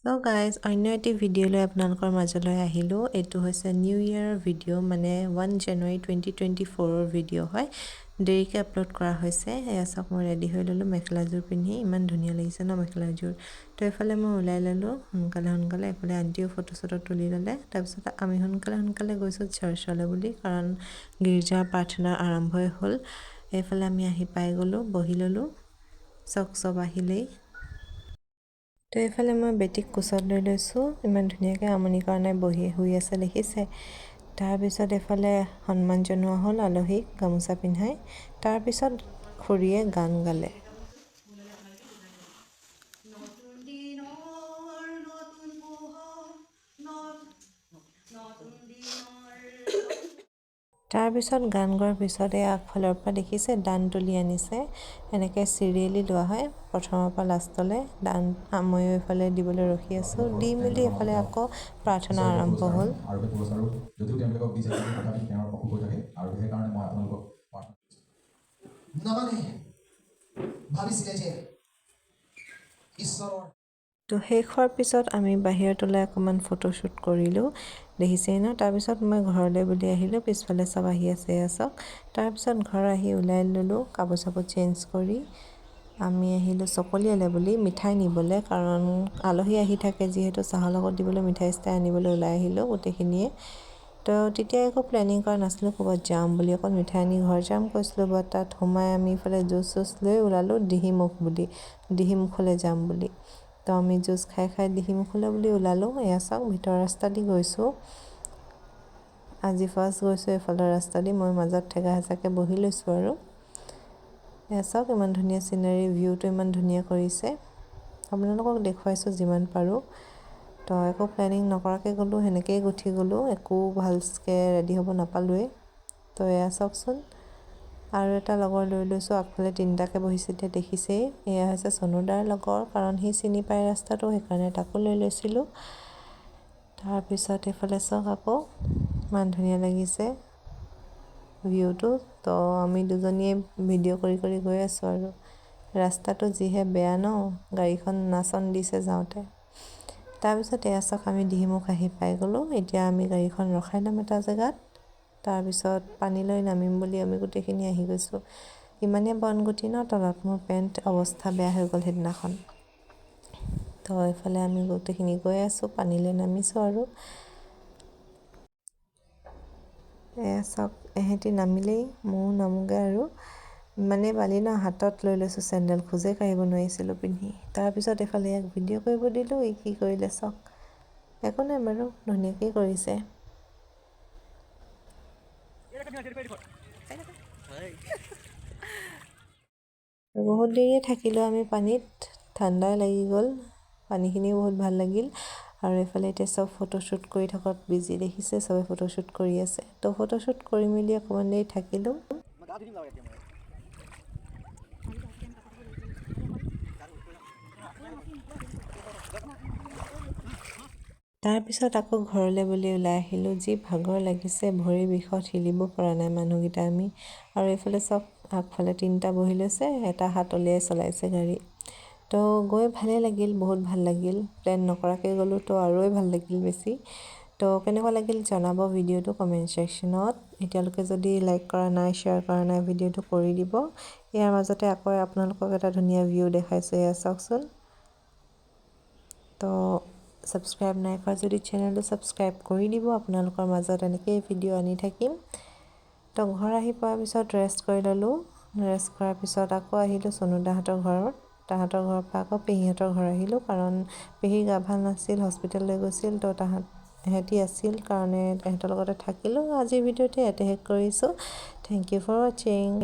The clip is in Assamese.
চ' গাইজ, অন্য এটি ভিডিঅ' লৈ আপোনালোকৰ মাজলৈ আহিলোঁ। এইটো হৈছে নিউ ইয়েৰৰ ভিডিঅ', মানে 1 জানুৱাৰী 2024ৰ ভিডিঅ' হয়। দেৰিকৈ আপলোড কৰা হৈছে। এয়া চাওক, মই ৰেডি হৈ ল'লোঁ মেখেলাযোৰ পিন্ধি। ইমান ধুনীয়া লাগিছে ন মেখেলাযোৰ? তো এইফালে মই ওলাই ল'লোঁ সোনকালে সোনকালে। এইফালে আণ্টিও ফটো চটো তুলি ল'লে। তাৰপিছত আমি সোনকালে সোনকালে গৈছোঁ চাৰ্চলৈ বুলি, কাৰণ গীৰ্জাৰ প্ৰাৰ্থনা আৰম্ভই হ'ল। এইফালে আমি আহি পাই গ'লোঁ, বহি ল'লোঁ। চব চব আহিলেই। তো এইফালে মই বেটীক কোচত লৈ লৈছোঁ। ইমান ধুনীয়াকৈ আমনি কৰা নাই, বহি শুই আছে, দেখিছে? তাৰপিছত এইফালে সন্মান জনোৱা হ'ল আলহীক গামোচা পিন্ধাই। তাৰপিছত খুৰীয়ে গান গালে। নতুন দিনৰ নতুন পোহৰ, নতুন দিনৰ। তাৰপিছত গান গোৱাৰ পিছত এই আগফালৰ পৰা দেখিছে, দান তুলি আনিছে। এনেকৈ চিৰিয়েলি লোৱা হয়, প্ৰথমৰ পৰা লাষ্টলৈ দান। ময়ো এইফালে দিবলৈ ৰখি আছোঁ। দি মেলি এইফালে আকৌ প্ৰাৰ্থনা আৰম্ভ হ'ল। আৰু সেই পুৰস্কাৰো যদিও তেওঁলোকক দিছে, কিন্তু তথাপি তেওঁৰ অসুখ হৈ থাকে আৰু সেইকাৰণে মই আপোনালোকক প্ৰাৰ্থনা নামানে ভাবিছিলে যে ঈশ্বৰৰ তো শেষ হোৱাৰ পিছত আমি বাহিৰত ওলাই অকণমান ফটোশ্বুট কৰিলোঁ, দেখিছেই ন? তাৰপিছত মই ঘৰলৈ বুলি আহিলোঁ। পিছফালে চব আহি আছে, এয়া চাওক। তাৰপিছত ঘৰ আহি ওলাই ল'লোঁ। কাপোৰ চাপোৰ চেঞ্জ কৰি আমি আহিলোঁ চকলিয়ালৈ বুলি মিঠাই নিবলৈ, কাৰণ আলহী আহি থাকে যিহেতু, চাহৰ লগত দিবলৈ মিঠাই চিঠাই আনিবলৈ ওলাই আহিলোঁ গোটেইখিনিয়ে। তো তেতিয়া একো প্লেনিং কৰা নাছিলোঁ ক'ৰবাত যাম বুলি, অকল মিঠাই আনি ঘৰ যাম কৈছিলোঁ। বাট তাত সোমাই আমি ইফালে জুচ চুচ লৈ ওলালোঁ দিহিমুখ বুলি, দিহিমুখলৈ যাম বুলি। তো আমি জুচ খাই খাই দিহিমুখলৈ বুলি ওলালোঁ। এয়া চাওক, ভিতৰৰ ৰাস্তা দি গৈছোঁ। আজি ফাৰ্ষ্ট গৈছোঁ এইফালৰ ৰাস্তা দি। মই মাজত ঠেকা হেঁচাকৈ বহি লৈছোঁ। আৰু এয়া চাওক, ইমান ধুনীয়া চিনাৰী, ভিউটো ইমান ধুনীয়া কৰিছে। আপোনালোকক দেখুৱাইছোঁ যিমান পাৰোঁ। তো একো প্লেনিং নকৰাকৈ গ'লোঁ, সেনেকৈয়ে উঠি গ'লোঁ। একো ভালকৈ ৰেডি হ'ব নাপালোৱেই। তো এয়া চাওকচোন, আৰু এটা লগৰ লৈ লৈছোঁ। আগফালে তিনিটাকৈ বহিছে এতিয়া, দেখিছেই। এয়া হৈছে চনুদাৰ লগৰ, কাৰণ সি চিনি পায় ৰাস্তাটো, সেইকাৰণে তাকো লৈ লৈছিলোঁ। তাৰপিছত এইফালে চাওক আকৌ, ইমান ধুনীয়া লাগিছে ভিউটো। তো আমি দুজনীয়ে ভিডিঅ' কৰি কৰি গৈ আছোঁ। আৰু ৰাস্তাটো যিহে বেয়া ন, গাড়ীখন নাচন দিছে যাওঁতে। তাৰপিছত এয়া চাওক, আমি দিহিমুখ আহি পাই গ'লোঁ। এতিয়া আমি গাড়ীখন ৰখাই ল'ম এটা জেগাত, তাৰপিছত পানীলৈ নামিম বুলি আমি গোটেইখিনি আহি গৈছোঁ। ইমানেই বনগুটি ন তলত, মোৰ পেণ্ট অৱস্থা বেয়া হৈ গ'ল সেইদিনাখন। তো এইফালে আমি গোটেইখিনি গৈ আছোঁ, পানীলৈ নামিছোঁ। আৰু এয়া চাওক, এহেঁতি নামিলেই ময়ো নামোগৈ। আৰু ইমানেই বালি ন, হাতত লৈ লৈছোঁ চেণ্ডেল, খোজেই কাঢ়িব নোৱাৰিছিলোঁ পিন্ধি। তাৰপিছত এইফালে ইয়াক ভিডিঅ' কৰিব দিলোঁ। ই কি কৰিলে চাওক। একো নাই বাৰু, ধুনীয়াকেই কৰিছে। বহুত দেৰিয়ে থাকিলোঁ আমি পানীত, ঠাণ্ডাই লাগি গ'ল। পানীখিনিও বহুত ভাল লাগিল। আৰু এইফালে এতিয়া চব ফটোশ্বুট কৰি থকাত বিজি, দেখিছে? চবে ফটোশ্বুট কৰি আছে। তো ফটোশ্বুট কৰি মেলি অকণমান দেৰি থাকিলোঁ। মই গা ধুই দিম বাৰু এতিয়া মই। তাৰপিছত আকৌ ঘৰলৈ বুলি ওলাই আহিলোঁ। যি ভাগৰ লাগিছে, ভৰি বিষত হিলিব পৰা নাই মানুহকেইটা আমি। আৰু এইফালে চব আগফালে তিনিটা বহি লৈছে, এটা হাত উলিয়াই চলাইছে গাড়ী। তো গৈ ভালেই লাগিল, বহুত ভাল লাগিল। প্লেন নকৰাকৈ গ'লোঁ, তো আৰুৱে ভাল লাগিল বেছি। তো কেনেকুৱা লাগিল জনাব ভিডিঅ'টো কমেণ্ট ছেকশ্যনত। এতিয়ালৈকে যদি লাইক কৰা নাই, শ্বেয়াৰ কৰা নাই, ভিডিঅ'টো কৰি দিব। ইয়াৰ মাজতে আকৌ আপোনালোকক এটা ধুনীয়া ভিউ দেখাইছোঁ, এয়া চাওকচোন। তো ছাবস্ক্ৰাইব নাই কৰা যদি চেনেলটো ছাবস্ক্ৰাইব কৰি দিব। আপোনালোকৰ মাজত এনেকেই ভিডিঅ' আনি থাকিম। তো ঘৰ আহি পোৱাৰ পিছত ৰেষ্ট কৰি ল'লোঁ। ৰেষ্ট কৰাৰ পিছত আকৌ আহিলোঁ চনুদাহঁতৰ ঘৰত। তাহাঁতৰ ঘৰৰ পৰা আকৌ পেহীহঁতৰ ঘৰ আহিলোঁ, কাৰণ পেহীৰ গা ভাল নাছিল, হস্পিটেললৈ গৈছিল। তো তাহাঁত এহেঁতি আছিল কাৰণে এহেঁতৰ লগতে থাকিলোঁ। আজিৰ ভিডিঅ'টো ইয়াতে শেষ কৰিছোঁ। Thank you for watching.